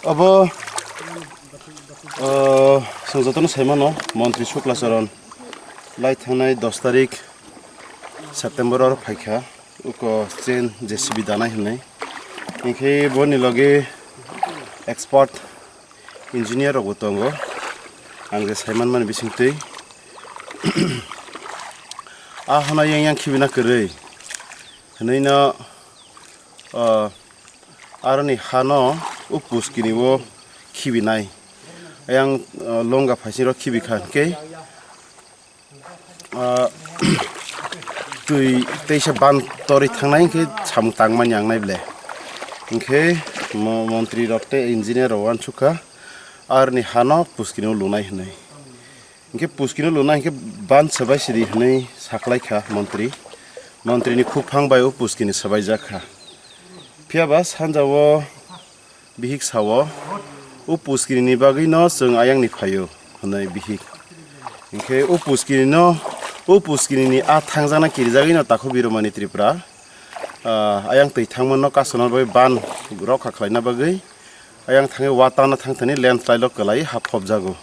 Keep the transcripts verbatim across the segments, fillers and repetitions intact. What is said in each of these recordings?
Abo, o, chwng jotono sai mano, Montri Shukla Charan lai thangnai dos tarik September oro phaikha, uko chain J C B danai hwnwi. Hinkhe boni logi expert engineer rokbo tongo, ang je sai manmani bisingtwi. A hwnwi yang yang khibina kwrwi hwnwi no, o, aroni hano o puskini o khibinai. Ayang, o, longa phaising rok khibi kha hinkhe, o, twi teisa ban torwi thangnai hinkhe samung tangmani ang nai ble. Hinkhe mo-, montri rok tei engineer rok uansukha aroni hano puskini o lunai hwnwi. Hinkhe puskini luna hinkhe ban swbai sidi hwnwi saklai kha montri. Montri ni khukphang bai o puskini swbaijak kha. Phiya ba sanja o bihik sao, "O puskini ni bagwi no chwng ayang ni phaio," hwnwi bihik. Hinkhe o puskini no, o puskini ni a thangjakna kirijagwi no Takhuk Biromani Tripura, ah, ayang twi thangma no kasona bagwi ban rokha khlaina bagwi ayang thangwi watana thangthani landslide o kwlai ha phobjago.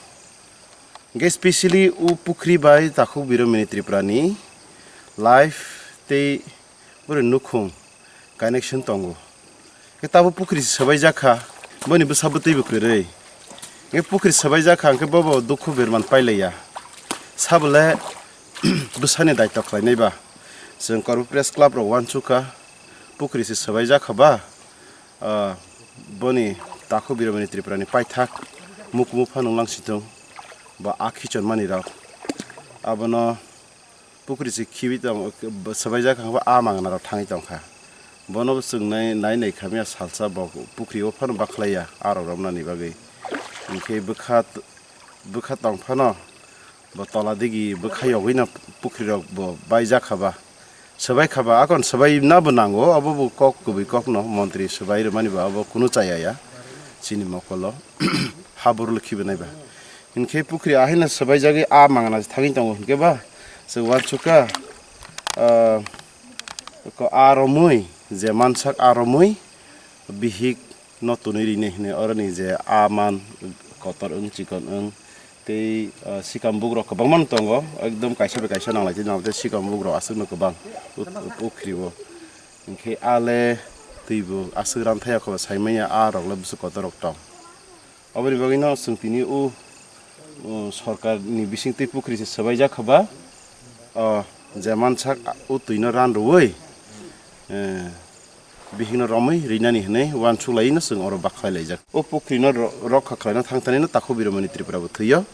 Hinkhe specially o pukhri bai Takhuk Biromani Tripura ni life tei bwrwi nukhung connection tongo. Hinkhe tabuk pukhri se swbaijak kha, boni bwsa bwtwi bo kwrwi. Hinkhe pukhri swbaijak kha hinkhe bobo dukhu berman pailaiya. Sabole bwsani daityo khlainai ba. Chwng Korbo Press Club rok uansukha, pukhri se swbaijak kha ba, ah, boni Takhuk Biromani Tripura ni paithak mukmu phano wnglang sitwng, bo a khichon mani rok. Abono pukhri se khibi tong, swbaijak kha, a mangna rok thangwi tongkha. Bono bo chwng nai, nai nai khamya salsa bo pukhri o phano bakhlaiya, a rok romnani bagwi. Hinkhe bwkha, bwkha tong phano bo tola digi bwkha yogwi no pukhri rok bo baijak kha ba. Swbai kha ba, akon swbai na bo nango, abo bo kok kwbwi kok no montri swbai rwmani ba abo kunu chaya ya chini mokolo. Ha boro le khibi nai ba. Hinkhe pukhri ahai no swbaijagwi a mangna thangwi tongo hinkhe ba chwng uansukha, ah, ko a romwi je mansak a romwi bihik no twnwi rinai hwnwi oroni je a man kotor wng chikon wng tei, ah, sikam bugrok kwbangma no tongo, ekdom kaisa bai kaisa nanglai tei nanglai tei sikam bugrok aswkno kwbang o, o pukhri o. Hinkhe a le twi bo aswk ran thaya kho saimanya a rok le bwswk kotor rok tong. Aboni bagwi no chwng tini o, o, sorkar ni bisingtwi pukhri se swbaijak kha ba, o, je mansak o twi no ran rwui, eh, bihik no romwi rinani hwnwi uansuk lai no chwng oro bakhlai laijak. O pukhri no ro-, rokha khlaina thangthani no Takhuk Biromani Tripura bo thwio.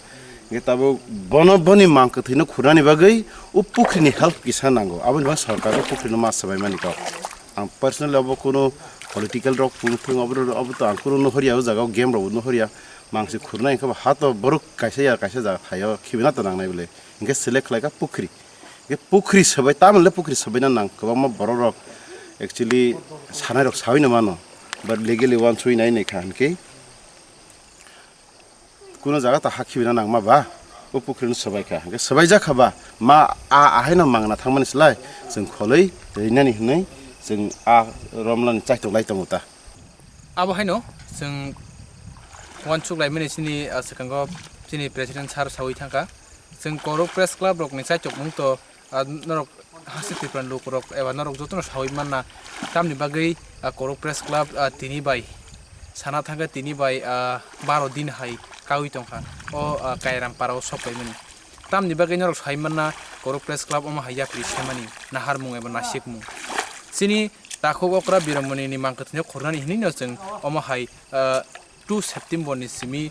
Hinkhe tabuk bono boni mang kwthwi no khurnani bagwi o pukhri ni help kisa nango. Aboni bagwi sorkar o pukhri no ma swbai mani kok. Ang personally obo kunu political rok phung thung obo, obo to ang kunu nuhorya o jaga o game rok nuhorya. Mangsi khurnai hinkhe bo ha to borok kaisa ya kaisa jaga thaio khibina to nangnai bole. Hinkhe select khlaikha pukhri. Hinkhe pukhri swbai, tamoni le pukhri swbaina nang kwbangma borok rok actually sanai rok sawi no mano. But legally uansui nai nai kha hinkhe kuno jaga ta ha khibina nangma ba, o pukhri no swbai kha. Hinkhe swbaijak kha ba, ma a, ahai no mangna thangmani slai, chwng kholwi rinani hwnwi chwng a romlani chaitok lai tongo ta. Abo haino chwng uansuk laimani chini, ah, swkango chini president sir sawi thangkha. Chwng Korok Press Club rokni chaitok mung to, ah, norok Hasti Tripura ni lukurok eba norok jotono sawi manna, tamni bagwi, ah, Korok Press Club, ah, tini bai sana thangkha, tini bai, ah, baro din hai kaui tongkha o, ah, Kairam para o sok paimani. Tamni bagwi norok sawi manna Korok Press Club omo hai yapri semani naharmung eba nasikmung. Chini Takhuk okra Biromoni ni mangkwthwino khornani hinwi no chwng omo hai, ah, two September ni simi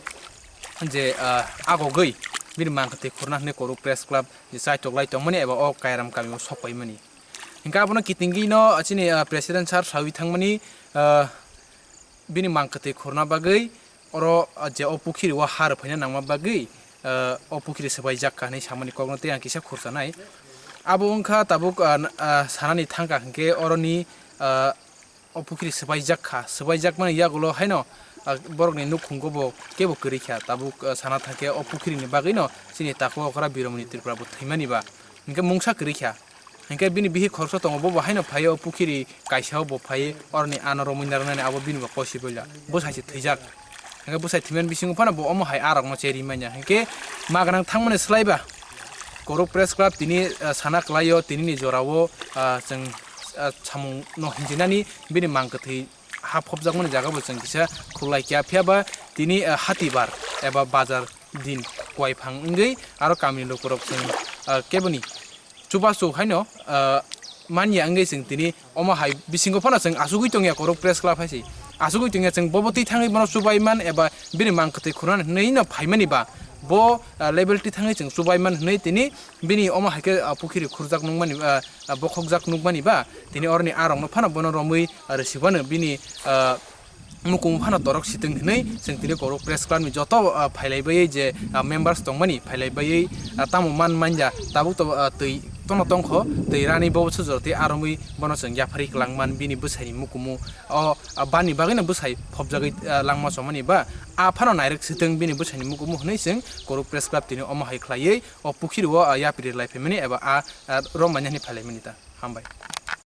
je, ah, agogwi bini mangkwthwi khorna hinwi Korok Press Club je chaitok lai tongmani eba o Kairam kamio sok paimani. Hinkhe abono kitingwi no chini, ah, president sir sawi thangmani, ah, bini mangkwthwi khorna bagwi oro, ah, je o pukhiri o ha rwphaina nangma bagwi, ah, o pukhiri swbaijak kha hinwi samani kokno tei ang kisa khurchanai. Abo wngkha tabuk, ah, n-, ah, sanani thangkha hinkhe oroni, ah, o pukhiri swbaijak kha, swbaijakmani yagulo haino, ah, borokni nukhungo bo kebo kwrwi kha. Tabuk, ah, sana thangkhe o pukhirini bagwino chini Takhuk okra Biromoni Tripura bo thwimani ba hinkhe mungsa kwrwi kha. Hinkhe bini bihik khoroksa tongo, bo bo haino phaio, o pukhiri kaisa o bo phaiwi oroni ano romwi narwknani abo bini bo kosi boila. Bo saisi thwijak. Hingke bwsai thwimani bisingo phano bo omo hai arokno cheri manya. Hingke magrang thangmani slaiba Korok Press Club tini, ah, sana kwlaio, tinini jorao, ah, chwng, ah, samungno hinjinani bini mang kwthwi ha phobjakmani jagabo chwng kisa khulai kya. Phiya ba tini, ah, hatibar eba bazar din kuai phang wngwi aro kamini lukurok chwng, ah, keboni chubachu haino, ah, manya wngwi chwng tini omo hai bisingo phano chwng achugwi tongya Korok Press Club hai se. Achugwi tongya chwng bobo twi thangwi bono chubai man eba bini mang kwthwi khurnan hwnwi no phaimani ba bo, ah, level twi thangwi chwng chubai man hwnwi tini bini omo hai khe, ah, pukhiri khurjak nukmani, ah, ah, bokhokjak nukmani ba tini oroni arokno phano bono romwi, ah, rwsibano bini, ah, mukumu phano torok sitwng hinwi chwng tini Korok Press Club ni joto, ah, phailai baiwi je, ah, members tongmani phailai baiwi, ah, tamo man manya tabuk to, ah, twi tono tongkho twi rani bo bwsajor tei aromwi bono chwng yapharwi kwlangman bini bwsaini mukumu o, ah, bani bagwino bwsai phobjagwi, ah, langma chomani ba a phano nairwk sitwng bini bwsaini mukumu hinwi chwng Korok Press Club tini omo hai khlaiwi o pukhiri o, ah, yapri lai phaimani eba a, ah, romani hinwi phailaimani ta. Hambai.